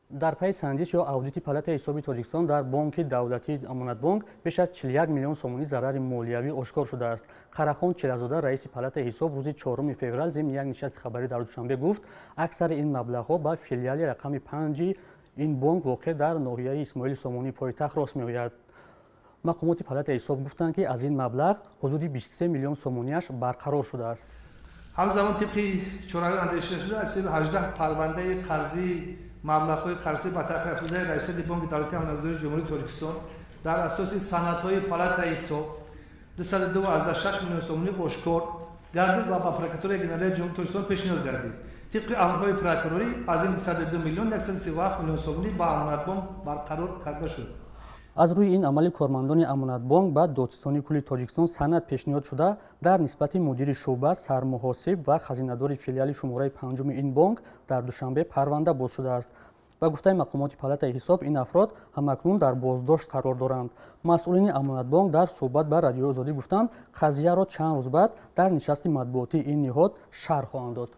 Дар пайи санҷиш ё аудити Палатаи ҳисоби Тоҷикистон дар бонки давлатии Амонатбонк беш аз 41 миллион сомонӣ зарари молиявӣ ошкор шудааст. Қарахон Чилазода, раиси Палатаи ҳисоб, рӯзи 4 феврал зимни як нишасти хабарӣ дар Душанбе гуфт, аксари ин маблағҳо ба филиали рақами панҷи ин бонк, воқеъ дар ноҳияи Исмоили Сомонии пойтахт, рост меояд. Мақомоти Палатаи ҳисоб гуфтанд, ки аз ин маблағ ҳудуди 23 миллион сомониаш барқарор шудааст. Ҳамзамон, тибқи чораҳои андешидашуда, аз ҳисоби 18 парвандаи қарзии маблағҳои қарзӣ ба таъхир афтодаи Раёсати Бонки давлатии Амонатгузории Ҷумҳурии Тоҷикистон дар асоси санадҳои Палатаи ҳисоб 202,6 миллион сомонӣ ошкор гардид ва ба Прокуратураи Генералии Ҷумҳурии Тоҷикистон пешниҳод гардид. Тибқи амрҳои прокурорӣ, аз ин 202 миллион 137 миллион сомонӣ ба Амонатбонк барқарор карда шуд. Аз рӯи ин амали кормандони Амонатбонк ба Додситонии кулли Тоҷикистон санад пешниҳод шуда, дар нисбати мудири шӯъба, сармуҳосиб ва хазинадори филиали шумораи панҷуми ин бонк дар Душанбе парванда боз шудааст. Ба гуфтаи мақомоти Палатаи ҳисоб, ин афрод ҳамакнун дар боздошт қарор доранд. Масъулини Амонатбонк дар суҳбат ба Радиои Озодӣ гуфтанд, қазияро чанд рӯз баъд дар нишасти матбуотии ин ниҳод шарҳ хоҳанд дод.